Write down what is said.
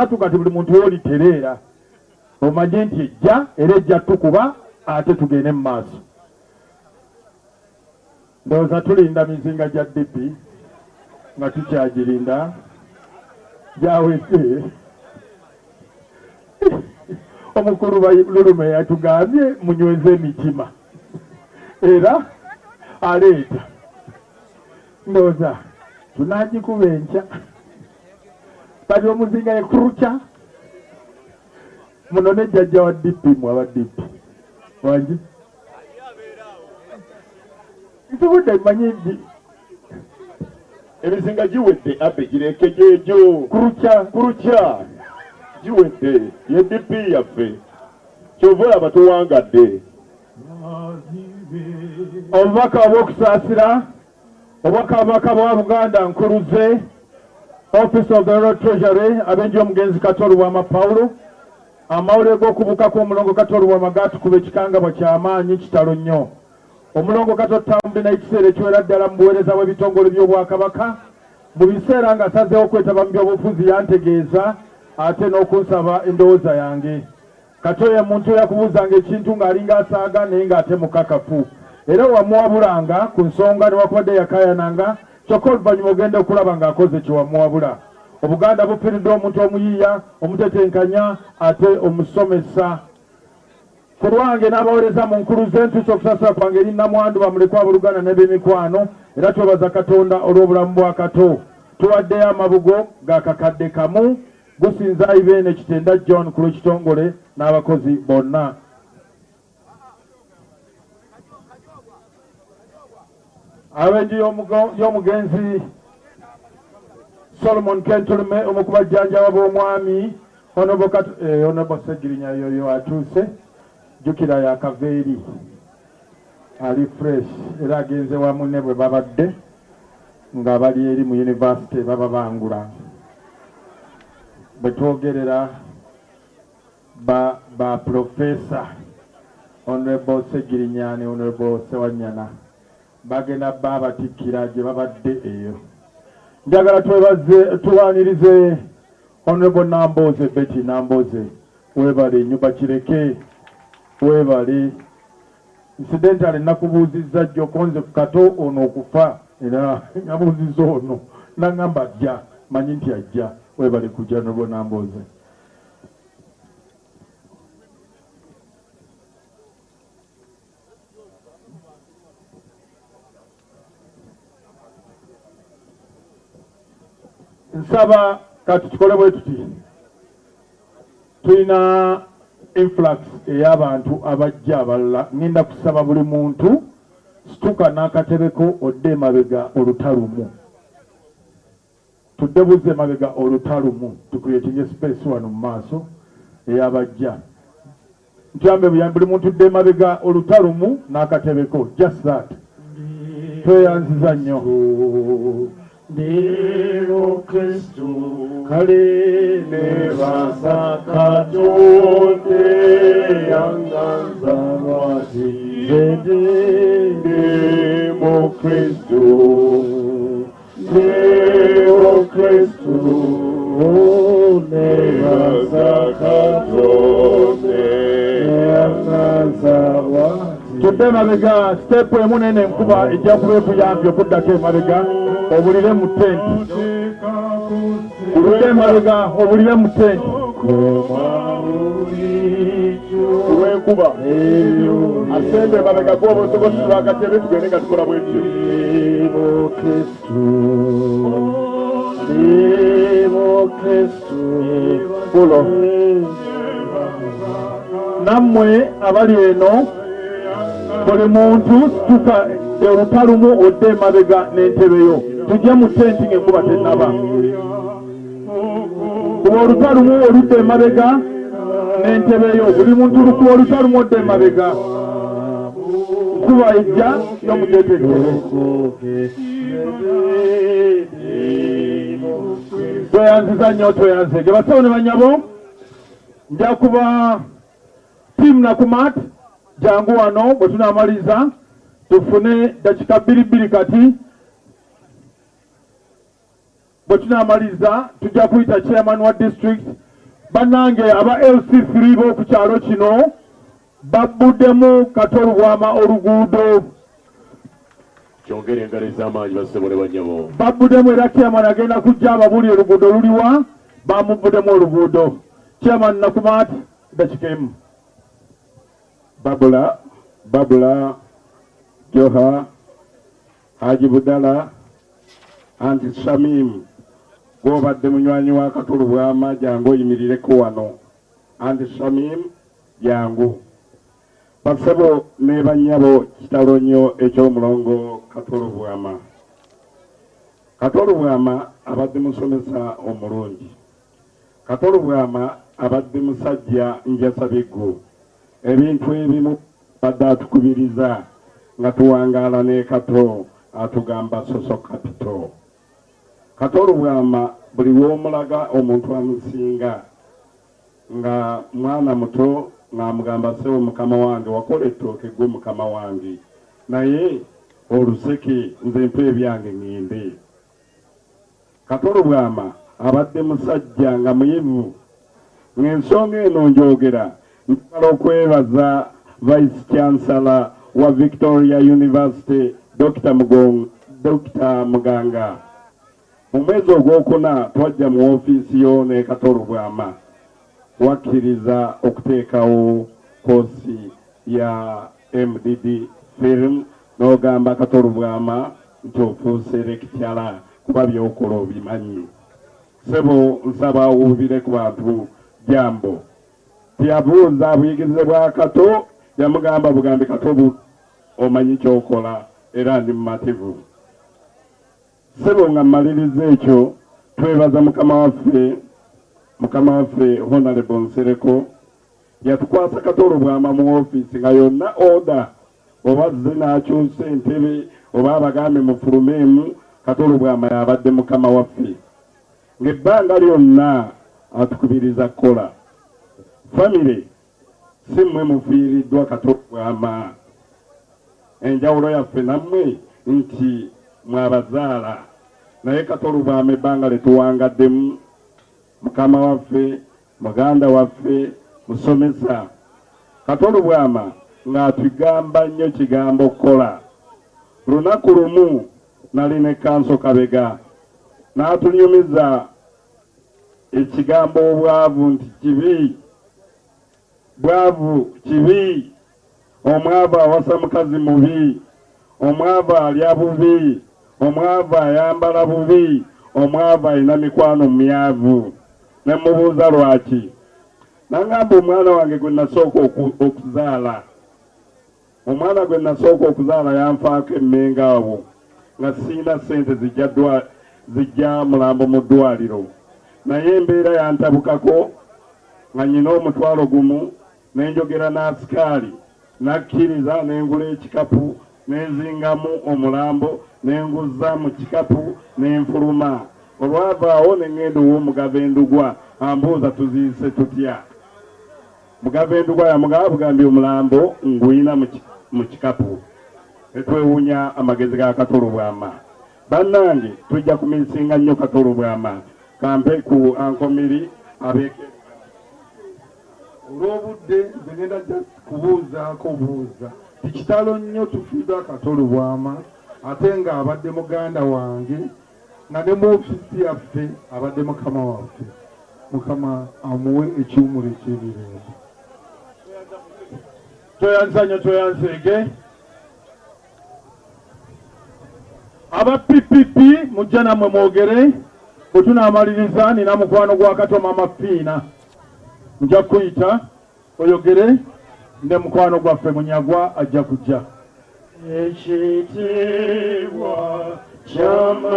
3 kati buli muntu woolitereera omanye nti ejja era ejja tukuba ate tugende mu maaso. Ndowooza tulinda mizinga gya DP nga tukyagirinda gyawedde. Omukulu Lulume yatugambye munyweze emitima era aleeta. Ndowooza tunagikuba enkya kati omuzinga ye kuruca muno ne jjajja wa DP mu aba DP wangi nsobodde manyi nti emizinga giwedde abe gireke gyegyo kuruca kuruca giwedde ye DP yaffe kyova olaba tuwangadde. Obubaka obw'okusaasira Obwakabaka bwa Buganda Nkuluze, Office of the Royal Treasury, ab'enju y'omugenzi Kato Lubwama Paulo, amawulire g'okubuuka kw'omulongo Kato Lubwama gaatukuba ekikangabwa ky'amaanyi kitalo nnyo. Omulongo Kato Tambi n'ekiseera ekiwera ddala mu buweereza bw'ebitongole by'Obwakabaka mu biseera ng'asazeewo okwetaba mu by'obufuzi yantegeeza ate n'okunsaba endowooza yange. Kato ye muntu eyakubuuzanga ekintu ng'alinga asaaga naye ng'ate mukakafu era wamuwabulanga ku nsonga newakubadde yakaayananga kyokka oluvannyuma ogenda okulaba ng'akoze kye wamuwabula. Obuganda bufiiriddwa omuntu omuyiiya, omutetenkanya ate omusomesa. Ku lwange n'abaweereza mu Nkuluze ntuusa okusaasira kwange eri nnamwandu, bamulekwa, abooluganda n'eb'emikwano era twebaza Katonda olw'obulamu bwa Kato. Tuwaddeyo amabugo ga kakadde kamu. Gusinza ayi Beene Kitenda John ku lw'ekitongole n'abakozi bonna. Ab'enju y'omugenzi Solomon Kentulume omu ku bajjanjaba b'omwami Honorable Ssegirinya yoyo atuuse, jjukira yakava eri ali fresh era agenze wa munne bwe babadde nga bali eri mu yunivasite bababangula. Bwe twogerera ba ba pulofeesa Honorable Ssegirinya ne Honorable Ssewanyana bagenda babatikkira gye babadde eyo. Njagala twebaze tuwanirize Honorable Nambooze Betty Nambooze, weebale nnyo bakireke weebale. Incidentally nakubuuzizza jjo konze ku Kato ono okufa era nabuuzizza ono nangamba ajja manyi nti ajja webale kujja Honorable Nambooze. Nsaba kati tukole bwe tuti, tulina influx ey'abantu abajja abalala, ngenda kusaba buli muntu situka n'akatebeko odde emabega oluta lumu, tudde buzzi emabega oluta lumu, tucreatinge space wano mu maaso ey'abajja. Ntuyambe buyambi buli muntu dda emabega oluta lumu n'akatebeko just that. Tweyanziza nnyo. Ndi mu Kristo kale nebaza Katonda eyanganza lwaki nze ndi mu Kristo ndi mu Kristo nebaza Katonda eyanganza lwaki. Tudde emabega siteepu emu nene enkuba ejja kuba ekuyambye okuddako emabega obulire mu tenti. Tudde emabega obulire mu tenti. Olw'enkuba asembe emabega gwoba osobola akatebe tugende nga tukola bwetyo. Bulo nammwe abali eno buli muntu situka oluta lumu odde emabega n'entebe yo tujje mu tenti ng'enkuba tennaba kuba oluta lumu oludda emabega n'entebe yo buli muntu lukuba oluta lumu odde emabega nkuba ejja yomutetekere tweyanziza nnyo tweyanzege basawo ne banyabo nja kuba tiimu nakumat jangu wano bwe tunaamaliza tufune dakika bbiri bbiri kati bwe tunaamaliza tujja kuyita chairman wa district. Bannange aba LC3 b'oku kyalo kino babbuddemu Kato Lubwama oluguudo. Kyongere engalo ez'amaanyi bassebo ne bannyabo. Babbuddemu era chairman agenda kujja ababuulire oluguudo luliwa. Bamubbuddemu oluguudo. Chairman Nakumatt, dakika emu. Babula, Babula, Joha, Haji Budala, Anti Shamim, gw'obadde munywanyi wa Kato Lubwama, jangu oyimirireko wano. Anti Shamim, jangu. Bassebo ne bannyabo, kitalo nnyo eky'omulongo Kato Lubwama. Kato Lubwama abadde musomesa omulungi. Kato Lubwama abadde musajja njasabiggu. Ebintu ebimu badde atukubiriza nga tuwangaala ne Kato atugamba social capital. Kato Lubwama buli w'omulaga omuntu amusinga nga mwana muto ng'amugamba ssebo mukama wange wakola ettooke gwe mukama wange naye oluseke nze mpa ebyange ŋŋende. Kato Lubwama abadde musajja nga muyivu. Ng'ensonga eno njogera njagala okwebaza Vice Chancellor wa Victoria University Dr. Dr. Muganga. Mu mwezi ogwokuna twajja mu ofiisi yo ne Kato Lubwama wakkiriza okuteekawo koosi ya MDD film n'ogamba Kato Lubwama nti ofuuse lecturer kuba by'okola obimanyi. Ssebo nsaba owuubire ku bantu jambo. Teyabuuza buyigirize bwa Kato, yamugamba bugambi Kato omanyi ky'okola era ndi mumativu. Ssebo nga mmaliriza ekyo twebaza mukama waffe Honorable Nsereko yatukwasa Kato Lubwama mu ofiisi nga yonna order oba zze n'akyusa entebe oba abagambe mufulumeemu. Kato Lubwama yabadde mukama waffe ng'ebbanga lyonna atukubiriza kukola. Famire si mmwe mufiiriddwa Kato Lubwama, enjawulo yaffe nammwe nti mwabazaala, naye Kato Lubwama ebbanga lye tuwangaddemu mukama waffe, muganda waffe, musomesa. Kato Lubwama ng'atugamba nnyo kigambo kukola. Lunaku lumu nali ne Kanso Kabega n'atunyumiza ekigambo obwavu nti kibi, bwavu kibi, omwavu awasa mukazi mubi, omwavu alya bubi, omwavu ayambala bubi, omwavu alina mikwano myavu. Ne mubuuza lwaki, nangamba omwana wange gwe nasooka okuzaala, omwana gwe nasooka okuzaala yanfaako emmenga awo nga siina ssente zijja mulambo mu ddwaliro, naye embeera yantabukako nga nnyina 10,000 ne njogera n'asikaali nakkiriza ne ngula ekikapu ne nzingamu omulambo ne nguzza mu kikapu ne nfuluma. Olwavaawo ne ŋŋenda ow'omugabo Endugwa ambuuza tuziise tutya. Mugabo Endugwa yamugamba bugambye omulambo ngwina mu kikapu. Netwewuunya amagezi ga Kato Lubwama. Bannange tujja kumisinga nnyo Kato Lubwama. Kampe ku Ankomiri abeeke. Olw'obudde nze ngenda just kubuuzaako buuza. Tikitalo nnyo tufiiddwa Kato Lubwama ate ng'abadde muganda wange nga ne mu ofiisi yaffe abadde mukama waffe. Mukama amuwe ekiwumulo eky'emirembe. Tweyanza nnyo, tweyanzeege. Aba PPP mujja nammwe mwogere. Bwe tunaamaliriza nina mukwano gwa Kato Mama Fiina nja kuyita oyogere ne mukwano gwaffe Munyagwa ajja kujja. Ekitiibwa kyama.